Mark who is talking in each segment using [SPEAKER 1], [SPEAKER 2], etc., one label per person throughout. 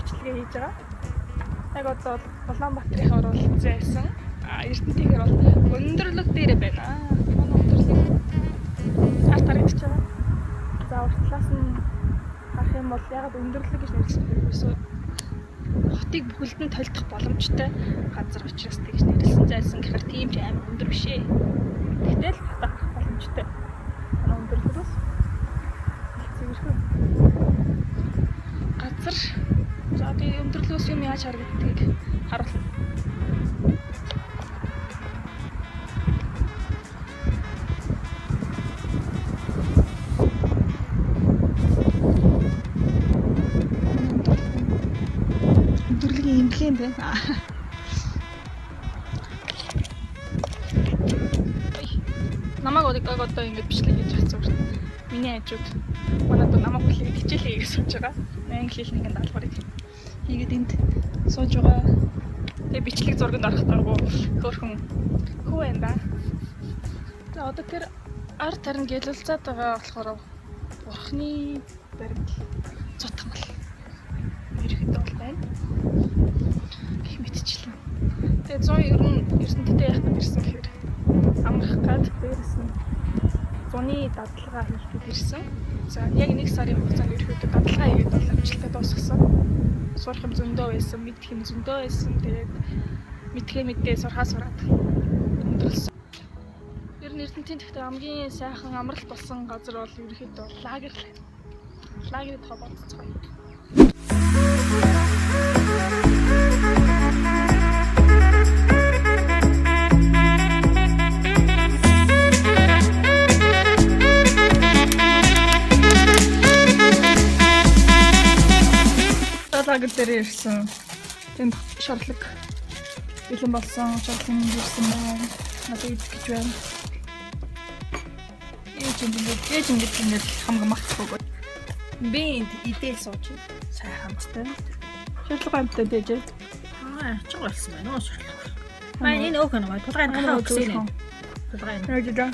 [SPEAKER 1] бичлэгээ хийж байгаа. Яг одоо Улаанбаатарын хурал зайсан. А Эрдэнэтийн бол өндөрлөг дээр байна. Манай өндөрлөг арт харагдаж байгаа. За урт талаас нь харах юм бол ягаад өндөрлөг гэж нэрлэсэн бэ? Ерөөсөө хотыг бүхэлд нь толдох боломжтой газар учраас тэгж нэрлсэн. Зайлсан гэхээр тийм ч амар өндөр биш ээ. Тэгтэл хотоо харах боломжтой. Манай өндөрлөгөөс цэвэрхэн газар. За би өндөрлөгөөс юм яаж харагддгийг харуулна. Өндөрлөгийн эмнэлэг юм байна. Ой. Намайг яг одоо ингэж бичлэг хийж байгаа зүгээр. Миний хажууд манай дүү намайг хүлээгээд хичээлээ хийгээ сууж байгаа. Англи хэлний нэг даалгаврыг хийгээд энд сууж байгаа. Тэгээ бичлэг зурганд орох дургу хөөрхөн хүү байна да. За одоо тэр ард тарин гэлэлцээд байгаа болохоор бурхны баримт цутгал ерөөхдөө бол байна. Гэх мэтчлэн. Тэгээ 100 ер нь Эрдэнэтэд яах гээд ирсэн гэхээр амрах гад дээрэс нь зуны дадалгаа хийх гээд ирсэн. За яг нэг сарын хугацаанд ерөөхдөө дадалгаа хийгээд бол амжилттай дуусгасан. Сурах юм зөндөө байсан, мэдэх юм зөндөө байсан. Тэгээд мэдхээ мэдээ сурхаа сураад өндөрлсөн. Ер нь Эрдэнэтийн тэгтээ хамгийн сайхан амралт болсон газар бол ерөөхдөө лагер л. Лагерийн тухай бодцгоё. Лагер дээр ирсэн. Тэнд шорлог бэлэн болсон, шорлог ирсэн байна. Надад идэх гэж байна. Ээж ингэж ээж ингэж ингэж хамаг магтахгүй. Би энд идээл сууж байна.
[SPEAKER 2] Сайхан амттай.
[SPEAKER 1] Шорлог амттай дэж.
[SPEAKER 2] Аа, чиг болсон байна уу шорлог. Аа, энэ өөх нэг тулгай гахаа өгсөн. Тулгай.
[SPEAKER 1] Яаж даа?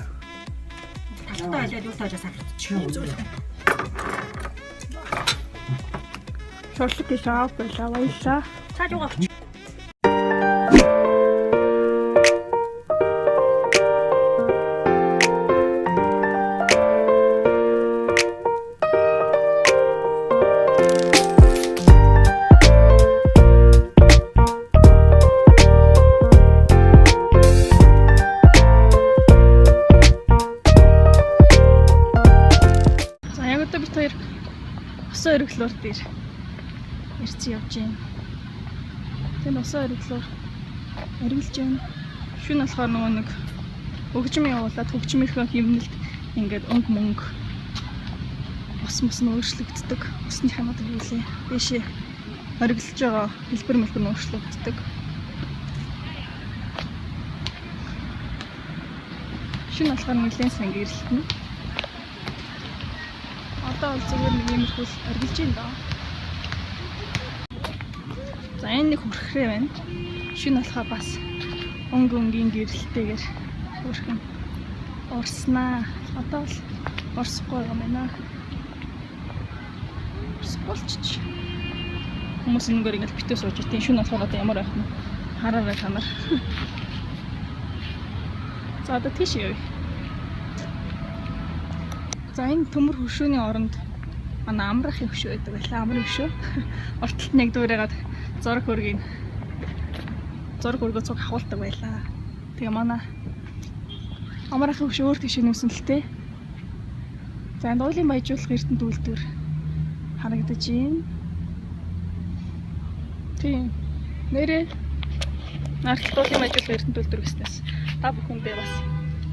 [SPEAKER 2] Талтай байлаад юу тааж савччих. Зүйл.
[SPEAKER 1] Шорлог гэж аав байлаа. Баярлаа.
[SPEAKER 2] Цааш юугаа
[SPEAKER 1] За яг одоо бид хоёр усан өргөлөөр дээр ирсэн явж байна. Тэр усан өргөлөөр оргилж байна. Шүн болохоор нөгөө нэг хөгжим явуулаад хөгжмийнхөө хэмнэлд ингээд өнгө мөнгө ус мус нь өөрчлөгддөг. Усны хамаад хөвлөө. Дэшээ оргилж байгаа хэлбэр мэлбэр нь өөрчлөгддөг. Шүн болохоор нэлээд сайн гэрэлтэнэ. Одоо бол зүгээр нэг иймэрхүү л оргилж байна даа. За энэ нэг хөрхрээ байна. Шүн болохоор бас өнгө өнгийн гэрэлтэйгээр хөрхөн урснаа. Одоо бол урсахгүй байгаа юм байна. Урсахгүй болчих. Хүмүүс энэгээр ингээд битүү сууж иртийн шүн болохоор одоо ямар байх нь хараарай та нар. За одоо тийш явъя. За энэ төмөр хөшөөний оронд манай амрахын хөшөө байдаг байлаа. Амрын хөшөө. Урталт нь яг дүүрээгээд зураг хөргийг зураг хөргөө цуг авахулдаг байлаа. Тэгээ манай амрахын хөшөө өөр тийш нүүсэн л тээ. За энэ уулын баяжуулах Эрдэнэт үйлдвэр харагдаж байна. Тийм. Нэрээ Нартлт уулын баяжуулах Эрдэнэт үйлдвэр гэснээс та бүхэндээ бас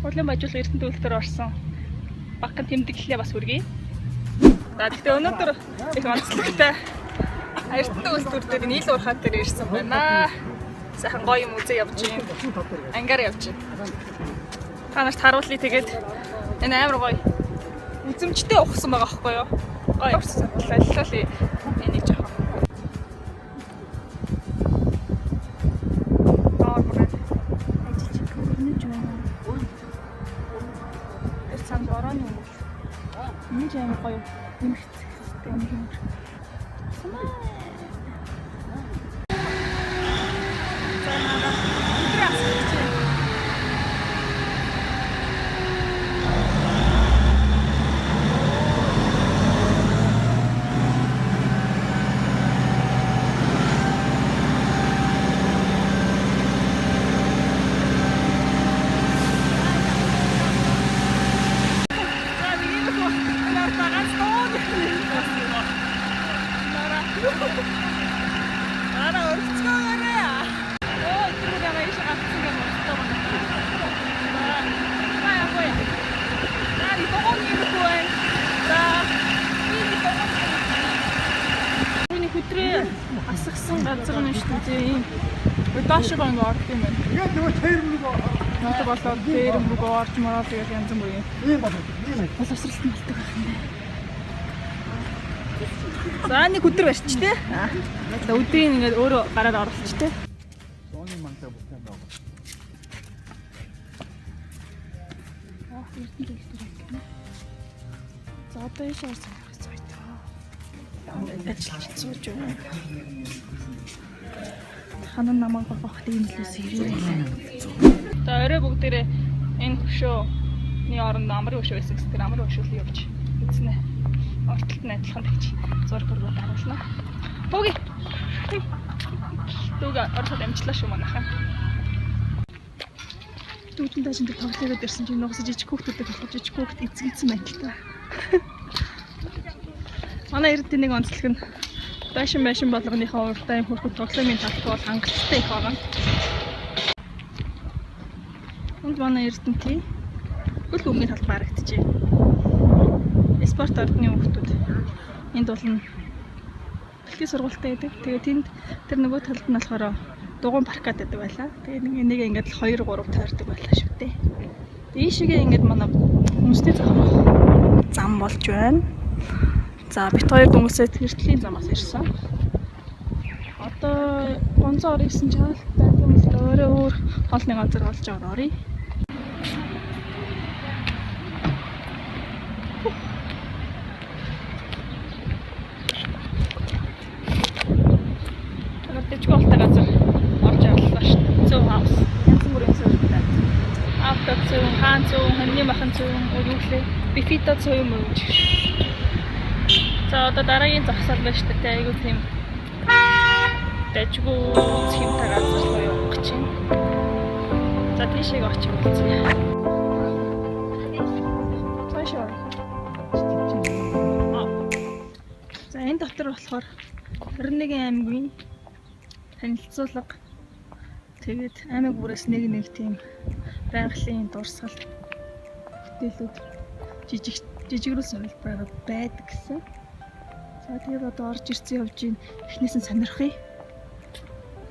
[SPEAKER 1] уулын баяжуулах Эрдэнэт үйлдвэр орсон багхан тэмдэглэлээ бас хүргэе. За гэхдээ өнөөдөр их онцлогтой Эрдэнэт үйлдвэр дээр нийл уурхай дээр ирсэн байна. Сайхан гоё юм үзээ явж байна. Ангаар явж байна. Та нарт харуулъя тэгээд энэ амар гоё үзэмжтэй ухсан байгаа байхгүй юу? Гоё ухсан. Аллуулъя энийг жоохон. Доор мөрөд ажиллаж көрнөж байна. Тэр цаанд орооны өнгө. Энэ ч амар гоё нэмэгцтэй юм юм. Самаа. Дараа өргөцгөөрэй. Оо, тэр нэг ийш гацсан юм байна. За, яа гоё. За, би тогон ирэхгүй байна. За, би тогон. Миний хөдрөө асгасан газар нь шүү дээ. Ийм. Доошоо ингээ орд юм байна.
[SPEAKER 3] Тэгээд нөгөө тэр рүү
[SPEAKER 1] Нотог болоод дээр рүү орж мороод тэгэл янз бүрийн
[SPEAKER 3] ийм болоод ийм.
[SPEAKER 1] боловсралт нь болдог байх юм байна. За нэг өдөр барьч тээ. За өдрийн ингээд өөрөө гараад оролцож тээ.
[SPEAKER 3] Зооны мантай бүтээн байгаа.
[SPEAKER 1] Аа, эрдэнэ дэлгэр гэнэ. За одоо ийш орсон байх зүйтэй. Ажиллаж сууж байна. Ханан намайг бохот ийм лээс ирээрэй. За орой бүгдээрээ энэ хөшөөний оронд амрын хөшөө байсан гэсэн тэр амрын хөшөөл явж үзнэ. Ортолт нь адилхан тэгж зураг хөргөө даруулна. Түүги. Түүг ороход амжлаа шүү манайхаа. Дүүжин даашин дээр тоглоёод ирсэн чинь нугас жижиг хүүхдүүдэд тоглож жижиг хүүхд эцэгцэн байна л та. Манай эрдэнэ нэг онцлог нь байшин байшин болгоныхоо урдаа юм хөрхөд тоглоомын талбай бол хангалттай их байгаа. Энд манай Эрдэнэтийн хөл хөмгийн талбай харагдчихэв. Спорт ордны хүүхдүүд энд болно. Бэлтгэл сургуультай байдаг. Тэгээ тэнд тэр нөгөө талд нь болохоор дугуйн паркад байдаг байлаа. Тэгээ нэг энийг ингээд л 2 3 тойрдог байлаа шүү дээ. Ийшээгээ ингээд манай хүмүүстэй зохих зам болж байна. За бит хоёр дүнсээ тэртлийн замаас ирсэн. Одоо гонцоо орё гэсэн чинь хаалтай тийм л өөрөө өөр хоолны газар олж аваад оръё. Тэгээд дэжгүй болтой газар орж авлаа шүү дээ. Зөв хаус. Янз бүрийн зөвтэй. Авто зөв, хаан зөв, хоньны махан зөв, өөр юу гэлээ. Бифито зөв юм уу гэж. За одоо дараагийн зогсоол байна шүү дээ. Айгуу тийм дэжгүй цэмтэй газар руу явах гэж байна. За тийшээ очих үлцээ. Цаашаа. За энэ дотор болохоор 21 аймгийн танилцуулга тэгээд аймаг бүрээс нэг нэг тийм байгалийн дурсгал бүтээлүүд жижиг жижигрүүлсэн хувилбараар байдаг гэсэн. За тэгээд одоо орж ирсэн явж ийн эхнээс нь сонирхъя.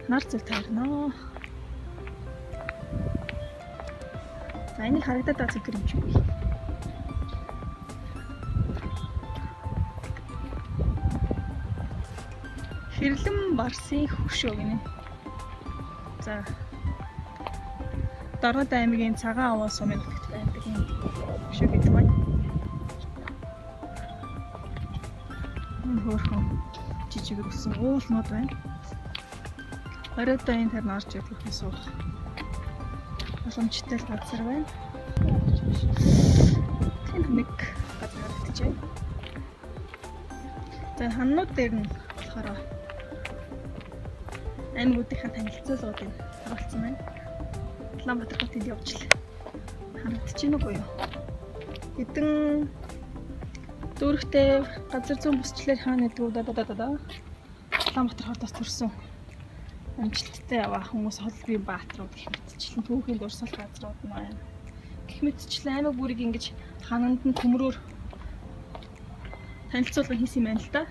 [SPEAKER 1] Нар зүв таарнаа. За энийг харагдаад байгаа зүгэр юм чи үгүй. Хэрлэн барсын хөшөө гинэ. За. Дорнод аймгийн Цагаан овоо сумын нутагт байдаг юм хөшөө гэдэг байна. Энэ хөөрхөн жижиг өссөн уулнууд байна. Оройдоо энэ тарин орж ирэхэд суух боломжтой л газар байна. Тэнд нэг газар харагдаж байна. За ханнууд дээр нь болохоор аймагуудынхаа танилцуулгуудыг оруулсан байна. Улаанбаатар хотод явж л харагдаж байна уу юу? Хэдэн дүүрэгтэй газар зүүн бүсчлэр хаана гэдэг үү да да да да. Улаанбаатар хотоос төрсөн амжилттай яваа хүмүүс холбын бааtruуд гэх мэтчлэн түүхийн дурсгал газрууд нь байна. Гэх мэтчлэн аймаг бүрийг ингэж хананд нь төмрөөр танилцуулга хийсэн юм байна л да.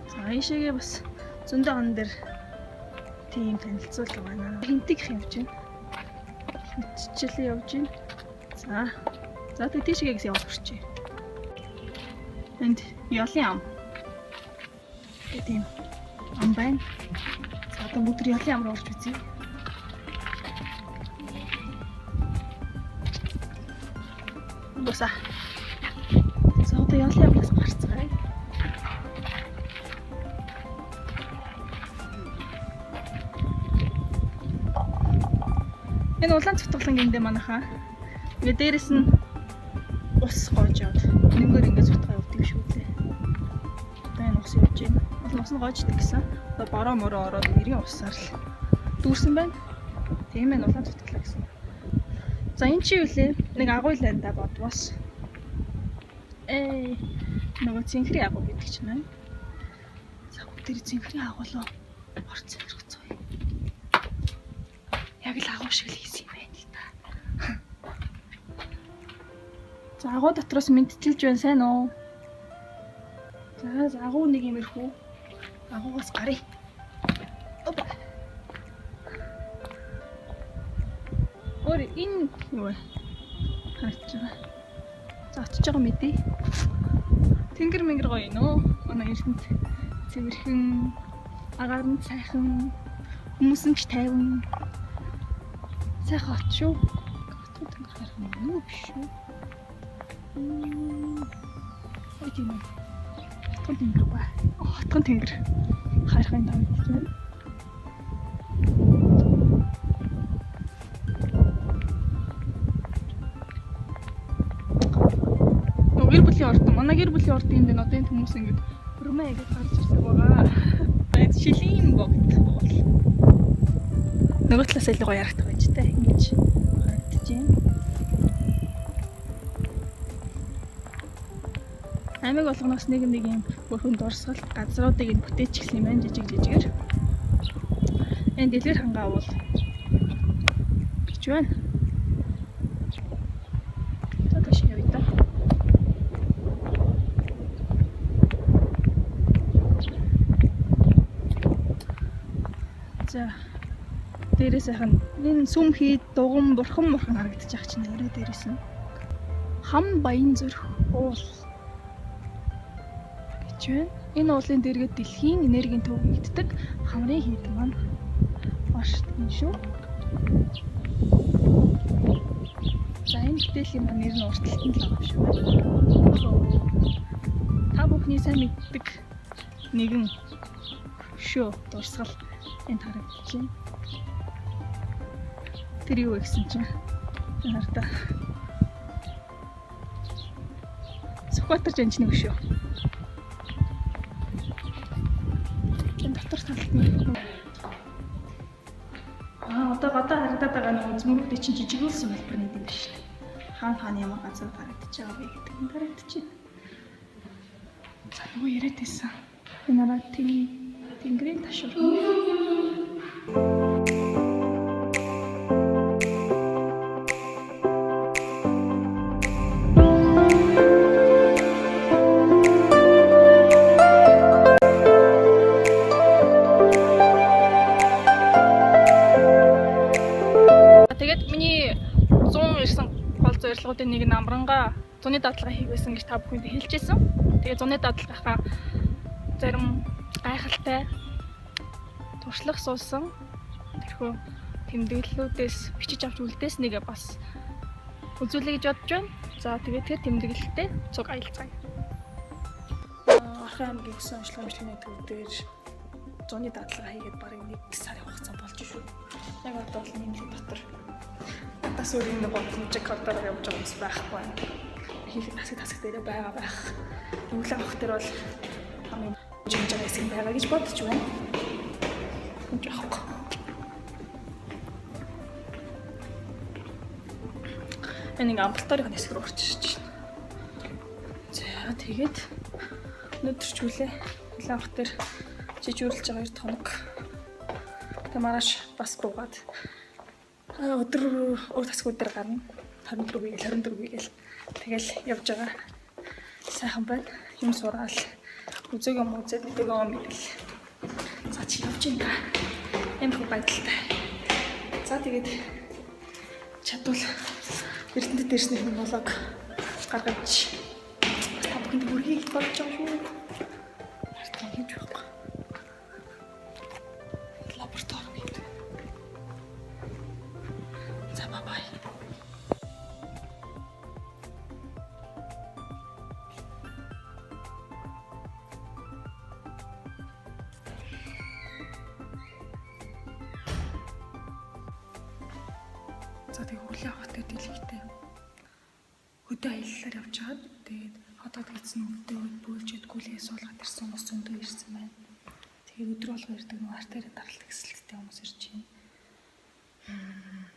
[SPEAKER 1] За ийшээгээ бас зөндөө хан дээр тийм танилцуулга байна. Хинтиг их явж байна. Мэтчлэн явж байна. За. За тэг тийшээгээ гэсэн явах хүрчээ. Энд ялын ам. Гэх тийм ам байна. За одоо бүгд тэр ялын ам руу орж үзье. Боса. За одоо ялын амнаас гарцгаая. Энэ улаан цутгалан гиндэ манайхаа. Тэгээ дээрэс нь ус гоожоод нэмгээр ингэ цутгаа явдаг шүү дээ. Одоо энэ ус явж байна. Бол ус нь гоождаг гэсэн. Одоо бороо мороо ороод нэрийн усаар л дүүрсэн байна. Тийм ээ улаан цутгалаа гэсэн. За энэ чи юу лээ? Нэг агуй л энэ да бодвоос. Ээ нөгөө цэнхрийн агуу гэдэг чинь байна. Тэр цэнхрийн агуулуу орцсон хэрэгцээ. Яг л агуу шиг л хийсэн юм байна л та. За агуу дотроос мэдчилж байна сайн уу? За агуу нэг юмэрхүү. Агуугаас гаръя. Опа. Өөр энэ юу вэ? Харагдаж байгаа. За очиж байгаа мэдээ. Тэнгэр мэнгэр гоё нөө. Манай эрдэнэт цэвэрхэн, агаар нь сайхан, хүмүүс нь ч тайван. Сайхан от шүү. Хотын тэнгэр харах юм уу биш шүү. Ой тийм үү. Хотын тэнгэр ба. Хотын тэнгэр харахын таарч байна. Гэр бүлийн ордон, манай гэр бүлийн ордон энд байна. Одоо энэ хүмүүс ингэж хөрмөө ингэж гарч ирдэг байгаа. Байд шилийн богд бол. Нөгөө талаас илүү гоё ярагдах байж та ингэж харагдаж байна. Аймаг болгоноос нэг нэг юм хөрхөн дурсгал газруудыг нь бүтээчихсэн юм байна жижиг жижигээр. Энэ дэлгэр хангаа уул гэж байна. За тийш явъя та. За дээрээс сайхан энэ сүм хийд дуган бурхан бурхан харагдчих чинь өөрөө дээрээс нь хам баян зүрх уул гэж байна. Энэ уулын дэргэд дэлхийн энергийн төв нэгддэг хамрын хийд маань оршдог юм шүү. За энэ бүтээлийн маань нэр нь урталт нь л байгаа юм шиг байна. Та бүхний сайн мэддэг нэгэн шүү дурсгал энд харагдаж байна. Тэр юу вэ гэсэн чинь хардаа. Сүхбаатар жанжны өшөө. Энэ дотор талд нь одоо гадаа харагдаад байгаа нэг үзмөрүүдийн чинь жижигүүлсэн хэлбэр нэг юм биш үү? Хаан хаан ямар газар харагдаж байгаа вэ гэдэг нь харагдаж байна. За нөгөө яриад байсан. Энэ араа тэнгэрийн ташуур. Тэгээд миний 100 ирсэн гол зорилгоудын нэг нь амрангаа зуны дадлага хийх байсан гэж та бүхэнд хэлжсэн. Тэгээд зуны дадлагынхаа зарим гайхалтай туршлага суусан тэрхүү тэмдэглэлүүдээс бичиж авч үлдээснийг бас үзүүлье гэж бодож байна. За тэгээд тэр тэмдэглэлтэй цуг аялцгаая. Архын аймгийн өсөн онцлог имчилгээний төв дээр зуны дадлага хийгээд бараг 1 сарын хугацаа болж шүү. Яг одоо бол нэмлэг дотор надаас өөр энэ гудамжиг коридороор явж байгаа хүмүүс байхгүй байна. Хийх тасаг тасаг дээрээ байгаа байх. Нүглээ авах дээр бол хамгийн жинж байгаа хэсэг нь байгаа гэж бодож байна. Хэмж авахгүй. Энэ ингээ амбулаторийн хэсэг рүү орж ирж байна. За тэгээд өнөөдөр ч үлээ. Хүлээ авах дээр жижүүрлж байгаа 2 хоног. Тэг маргааш бас буугаад өдөр өөр тасгууд дээр гарна. 24 гээл 24 гээл тэгэл явж байгаа. Сайхан байна. Юм сураал. Үзег юм үзээд мэдээг юм мэдэл. За чи явж байна. Амар байдалтай. За тэгээд чадвал Эрдэнэт дээрснийх нь влог гаргаж та бүхэнд хүргэе гэж бодож байгаа шүү. Хартаа хийж байхгүй. Лаборатори гэдэг. За бай бай. За тэг хөглөө авах дээр дэлгэтэй. Хөдөө аяллаар явж байгаад тэгээд хотод гидсэн өвдөө бөөлжөөд гүлгээ суулгаад ирсэн хүмүүс зөндөө ирсэн байна. Тэгээд өдөр болго ирдэг нөгөө артерийн даралт гэсэлттэй хүмүүс ирж байна.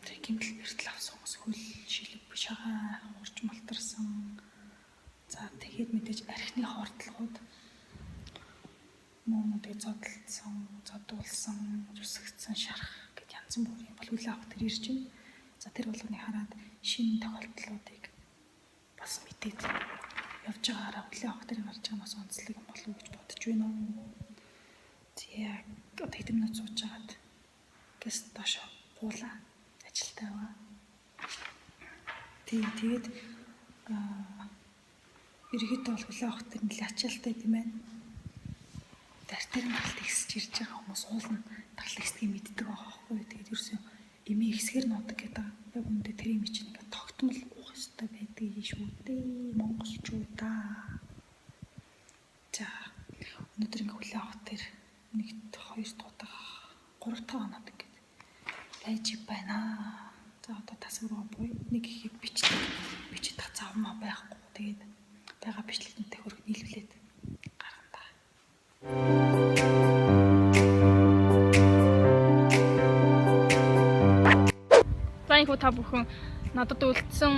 [SPEAKER 1] Тэг гэмтэл бэртэл авсан хүмүүс хөл шилэг шагаа урж малтарсан. За тэгээд мэдээж архины хордлогууд мөн тэгээ зодолдсон, зодуулсан, зүсгдсэн шарах гэд янз бүрийн бол хүлээ авах тэр ирж байна. За тэр болгоныг хараад шинэ тохиолдлуудыг бас мэдээд явж байгаараа хүлээ авах тэр гарч байгаа нь бас онцлог юм болов уу гэж бодож байна уу. За одоо хэдэн минут сууж хагаад гэс доош буулаа ажилтаа байгаа. Тий, тэгээд аа ерөнхийдөө бол хүлээ авах тэр нэлээ ачаалтай тийм ээ. Тэр тэр нь талд ихсэж ирж байгаа хүмүүс уулна талд ихсдгийг мэддэг байгаа байхгүй юу. Тэгээд ерөөсөө эмээ ихсгэр нуудаг гэдэг. Яг үүндээ тэр эмээ чинь ингээд тогтмол уух ёстой байдаг шүү дээ. Монголчуудаа. За өнөөдөр ингээд хүлээ авах тэр нэг хоёр дахь гурав дахь оноод ингээд байж байна. За одоо тасаг руу буй нэг ихэд бичлэг бичиж завмаа байхгүй. Тэгээд байгаа бичлэгнтэй хөрөг нийлүүлээд гаргана та. За энэ хүү та бүхэн надад үлдсэн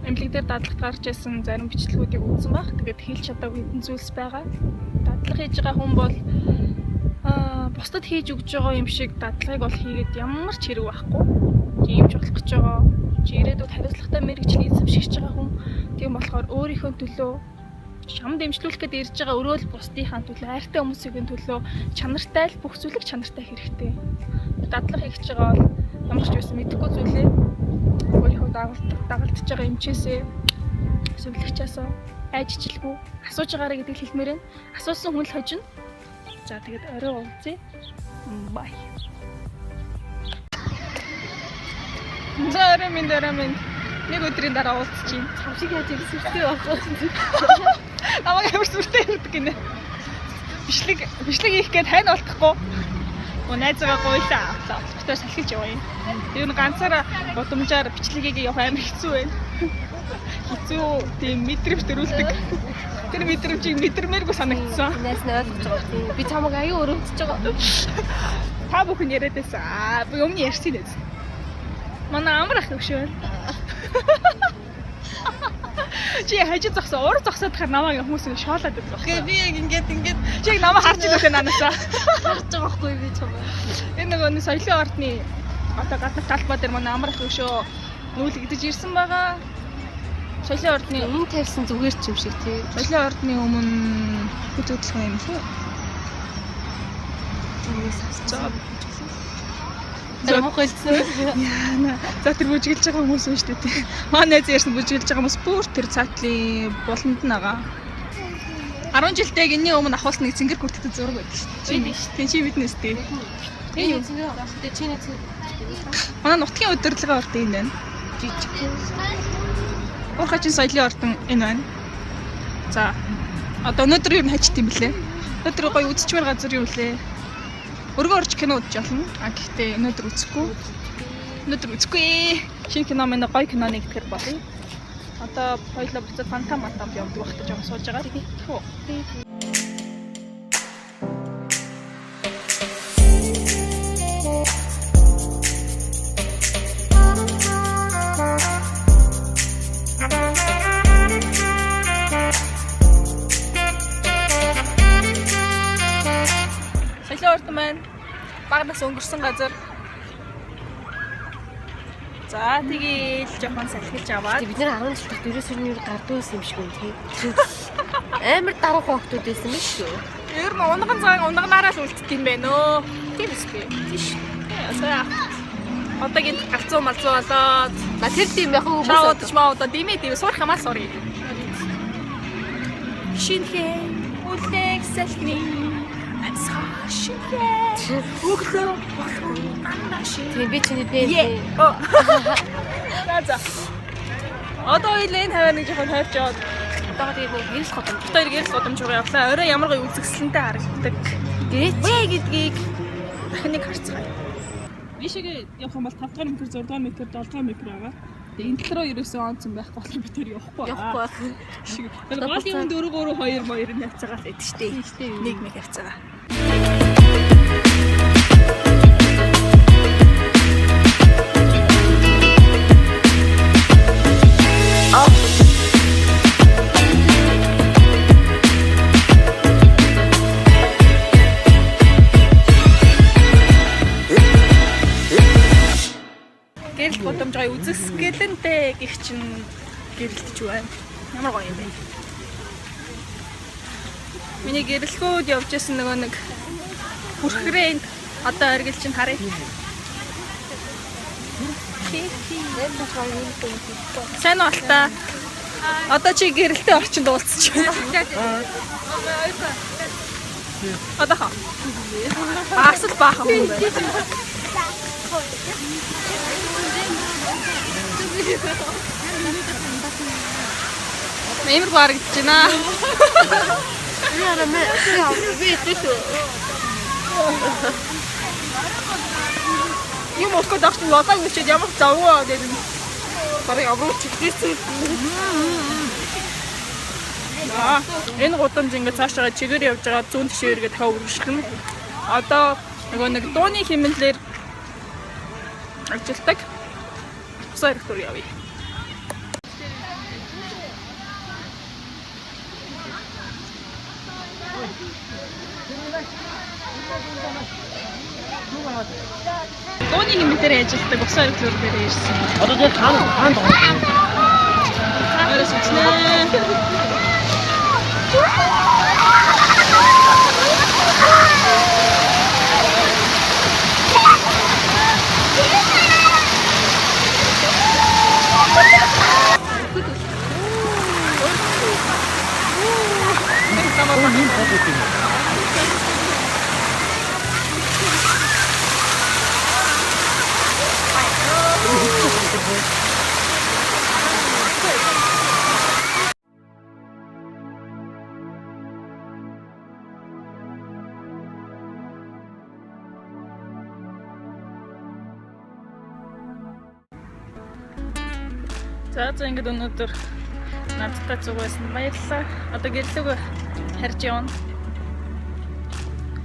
[SPEAKER 1] эмнэлэг дээр дадлагт гарч ирсэн зарим бичлэгүүдийг үзсэн баг. Тэгээд хэлж чадаагүй хэдэн зүйлс байгаа. Дадлага хийж байгаа хүн бол бусдад хийж өгж байгаа юм шиг дадлагыг бол хийгээд ямар ч хэрэг байхгүй. Чи юмч болох гэж байгаа. Чи ирээдүйд хариуцлагатай мэргэжил эзэмшиж байгаа хүн. Тийм болохоор өөрийнхөө төлөө шам дэмжлүүлэх гээд ирж байгаа өрөөл бусдынхаа төлөө, хайртай хүмүүсийн төлөө чанартай л бүх зүйлийг чанартай хэрэгтэй. Дадлага хийж байгаа бол ямар ч байсан мэдэхгүй зүйлээ өөрийнхөө дагалдаж байгаа эмчээсээ зөвлөгчөөсөө айжчлгүй асууж байгаарэ гэдгийг хэлмээр байна. Асуусан хүн л хожино. За тэгээд орой уулзъя. Бай. За орой минь орой минь. Нэг өдрийн дараа уулзчих.
[SPEAKER 2] Чам шиг яаж ирсэн сүртэй байхгүй.
[SPEAKER 1] Намайг амар сүртэй ирдэг гинэ. Бичлэг бичлэг хийх гээд хань олдохгүй. Өө найзгаа гуйлаа. Битээр салхилж яваа юм. Тэр нь ганцаараа гудамжаар бичлэгийг явах амар хэцүү байна. Хэцүү тийм мэдрэмж төрүүлдэг. Тэр мэдрэмжийг мэдэрмээргүй санагдсан.
[SPEAKER 2] Найс нь ойлгож байгаа тийм. Би чамайг аюу өрөвдөж байгаа.
[SPEAKER 1] Та бүхэн яриад байсан. Аа би өмнө ярьсан юм. Манай амар ах төвшөө байна. Чи хажуу зогсоо, уур зогсоод хахаар намайг хүмүүс ингэ шоолоод байдаг байхгүй.
[SPEAKER 2] Би яг ингээд ингээд
[SPEAKER 1] Чи яг намайг харж байгаа юм наанасаа.
[SPEAKER 2] харж байгаа байхгүй би чамайг.
[SPEAKER 1] Энэ нөгөө нэг соёлын ордны одоо гаднах талбай дээр манай амар ах өшөө нүүлгдэж ирсэн байгаа. Соёлын ордны
[SPEAKER 2] Өмнө тавьсан зүгээр ч юм шиг тий.
[SPEAKER 1] соёлын ордны өмнө хөтөлбөр юм шүү. За.
[SPEAKER 2] Тэр муухай хэлсэн.
[SPEAKER 1] Яана. За тэр бүжиглж байгаа хүмүүс байна шүү дээ. Манай найз ярьсан бүжиглж байгаа хүмүүс бүр тэр цаатлын буланд нь байгаа. 10 жилдээ яг энэний өмнө ахуулсан нэг цэнгэр күрттэй зураг байдаг шүү дээ.
[SPEAKER 2] Бид шүү.
[SPEAKER 1] Тийм чи мэднэ үстэй.
[SPEAKER 2] Энэ юу цэнгэр авах. Чиний цэнгэр.
[SPEAKER 1] Манай нутгийн удирдлагын орд энэ байна.
[SPEAKER 2] Жижиг.
[SPEAKER 1] Уурхачин соёлын ордон энэ байна. За. Одоо өнөөдөр юу хажт юм бэлээ? Өнөөдөр гоё үзчихмээр газар юу лээ? Өргөн орж кино үзэж болно. А гэхдээ өнөөдөр үзэхгүй. Өнөөдөр үзэхгүй. Шинэ кино минь гоё кино нэгтгэр болъё. Одоо хоёлоо буцаад фанта матам явдаг байх гэж жоохон сууж байгаа. Тэхүү. Соёлын ордон маань баг нас өнгөрсөн газар. За тэгээл жоохон салхилж аваад
[SPEAKER 2] Бид нэр 10 жил тахт ерөөсөө нэр гардуу байсан юм шиг байна тий. Амар даруухан охтууд байсан юм шүү.
[SPEAKER 1] Ер нь унган цагаан унганаараа л үлддэг юм байна өө. Тийм үстэй. Тийш. За. Одоо гинт галзуу малзуу болоод
[SPEAKER 2] На тэр тийм яг хүмүүс
[SPEAKER 1] шаудаж маудаа димээ димээ сурах юмаа сурыг. Шинхээ үлээх салхины амьсгаа шинхээ өглөө болох андаа шин.
[SPEAKER 2] Тийм би чиний пэн.
[SPEAKER 1] Е. За за. Одоо хоёлын энэ хаваа нэг жоохон тойрч яваад
[SPEAKER 2] Одоо тэгээд нэг гэрэл годомж.
[SPEAKER 1] одоо гэрэл годомж руу явлаа. Орой ямар гоё үзэсгэлэнтэй харагддаг.
[SPEAKER 2] Гэрээч.
[SPEAKER 1] Вэ гэдгийг дахин нэг харцгаая. Ийшээгээ явах юм бол 5 дугаар метр, 6 дугаар метр, 7 дугаар метр байгаа. Тэгээ энэ тал руу ерөөсөө онцон байхгүй болохоор би тэр явахгүй.
[SPEAKER 2] Явахгүй байх.
[SPEAKER 1] Шиг. Тэр гол юм 4 3 2 2 нь явцгаа л байдаг штэ. Нэг нэг явцгаа. гоё үзэсгэлэнтэй гих чин гэрэлтэж байна. Ямар гоё юм бэ? Миний гэрэлгүүд явж исэн нөгөө нэг хүрхрээнд одоо оргил чинь харъя. Сайн уу Алтаа? Одоо чи гэрэлтэй орчинд уулзчих байна. Одоо хаа. Бас л баахан хүн байна. Амар барагдаж байна. Юм уух гэдэг чинь лолог бичээд ямар завгүй гэдэг нь барыг авруу чигдээсэн. Аа, энэ гудамж ингээд цаашаа чигээр явж байгаа зүүн тишээ эргээ дахиад үргэлжлэнэ. Одоо нөгөө нэг дууны хэмнэлээр ажилтдаг. Усан хэрэг төр явъя. Дууны хэмнэлээр ажилтдаг усан хэрэг төр дээр ирсэн.
[SPEAKER 3] Одоо яг хаана хаана байгаа юм?
[SPEAKER 1] Орой сүнэ.
[SPEAKER 3] Ийм хот юм.
[SPEAKER 1] За за ингээд өнөөдөр надтай цуг байсан баярлалаа. Одоо гэрлүүгөө харж явна.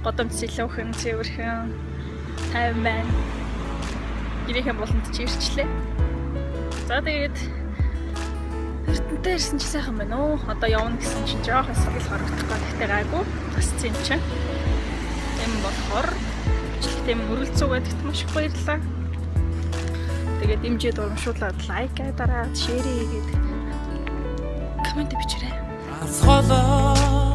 [SPEAKER 1] Годомч сэлүүхэн, цэвэрхэн, тайван байна. Гэрийнхэн болонд чи ирчлээ. За тэгээд Эрдэнтэй ирсэн чи сайхан байна уу? Одоо явна гэсэн чинь жоохон сэтгэл хорогдох гоо гэхдээ гайгүй. Бас зэн чинь. Тийм болохоор бичлэгтэй минь өргөлцөө гэдэгт маш их баярлалаа. Тэгээд дэмжиж урамшуулад лайк дараад, share хийгээд коммент бичээрэй.
[SPEAKER 4] Алсголоо.